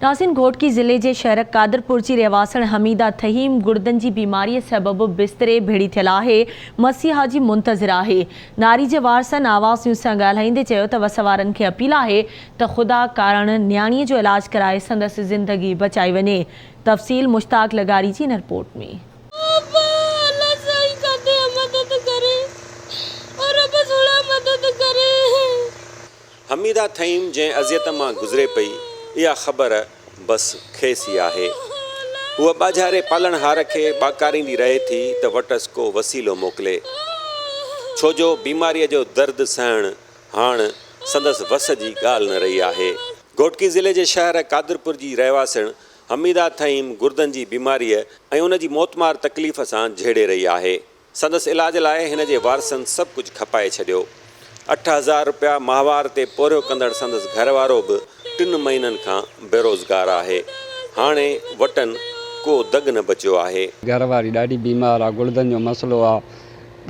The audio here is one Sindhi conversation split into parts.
ناظرين گهوٽڪي ضلعي جي شهر قادرپور جي رهواسڻ حميده ٿهيم گڙدن جي بيماري سبب بستري ڀيڙي ٿيل آهي مسيحا جي منتظر آهي ناري جي وارثن آواز نيوز سان ڳالهائيندي چيو ته وس وارن کي اپيل آهي ته خدا ڪارڻ نياڻي جو علاج ڪرائي سندس زندگي بچائي وڃي تفصيل مشتاق لغاري جي هن رپورٽ ۾. ابا الله سائين ڪندي مدد ڪري او رب سهڻا مدد ڪري. حميده ٿهيم جنهن اذيت مان گذري پئي، اها خبر بس کيس ئي آهي. هوء ٻاجهاري پالڻهار کي ٻاڪاريندي رهي ٿي ته وٽس ڪو وسيلو موڪلي. ڇو جو بيماريء جو درد سهڻ هاڻ سندس وس جي ڳالهه نه رهي آهي. گهوٽڪي ضلعي جي شهر قادرپور جي رهواسڻ حميده ٿهيم گردن جي بيماريء ۽ ان جي موتمار تڪليف سان جهيڙي رهي آهي. سندس علاج لاء هن جي وارثن سڀ ڪجهه کپائي ڇڏيو. 8000 رپيا ماهوار تي پورهيو ڪندڙ سندس گهر وارو به ٽن مهينن کان بيروزگار آهي. هاڻي وٽن ڪو دڳ نه بچيو آهي. گهر واري ڏاڍي بيمار آ، گڙدن جو مسئلو آ،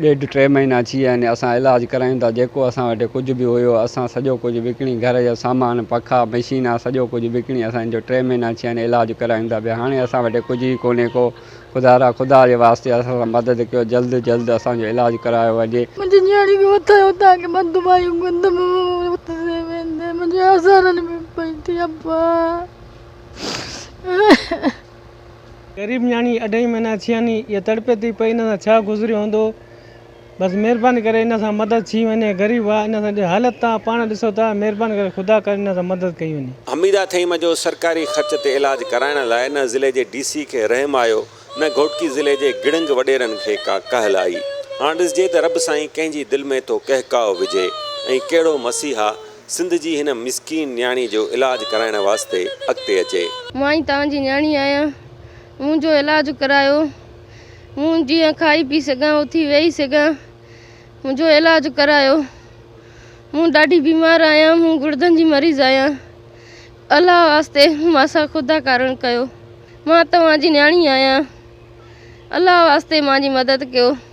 ڏيڍ ٽي مهينا ٿي ويا آهن، اسان علاج ڪرايون ٿا، جيڪو اسان وٽ ڪجهه به هيو اسان سڄو ڪجهه وڪڻي گهر جو سامان، پکا، مشينا سڄو ڪجهه وڪڻي اسان جو ٽي مهينا ٿي ويا آهن علاج ڪرايون ٿا پيا، هاڻي اسان وٽ ڪجهه ئي ڪونهي ڪو. خدا را خدا جي واسطي اسان سان مدد ڪيو جلد جلد اسان جو علاج ڪرايو وڃي. منهنجي نياڻي کي اٿايو تان کي مان دعايون ڪندم اٿندي ويندي منهنجي آزارن ۾ پئي ٿي ابا. غريب نياڻي اڍائي مهينا ٿيا ني اها تڙپي ٿي پئي ان سان ڇا گذريو هوندو بس مھرباني ڪري ان سان مدد ٿي وڃي غريب آ ان سان حالت تان پاڻ ڏسو ٿا مھرباني ڪري خدا ڪري ان سان مدد ڪئي وڃي. حميده ٿهيم جو سرڪاري خرچ تي علاج ڪرائڻ لاء نه ضلعي جي ڊي سي کي رحم آيو نه گهوٽڪي ضلعي جي گڙنگ وڏيرن کي ڪا ڪهل آئي. هاڻ ڏسجي ته رب سائين ڪنهن جي دل ۾ ٿو ڪهڪاء وجهي ۽ ڪهڙو مسيحا سنڌ جي هن مسڪين نياڻي جو علاج ڪرائڻ واسطي اڳتي اچي. مان ئي توهان جي نياڻي آهيان منهنجو علاج ڪرايو. مون جيئن کائي پي سگهان، اٿي ويهي سگهان، منهنجو علاج ڪرايو. مون ڏاڍي بيمار آهيان، مون گڙدن جي مريض آهيان. الله واسطي مان سان خدا ڪارڻ ڪيو. مان توهان جي نياڻي آهيان. الله واسطي مان جي مدد ڪيو.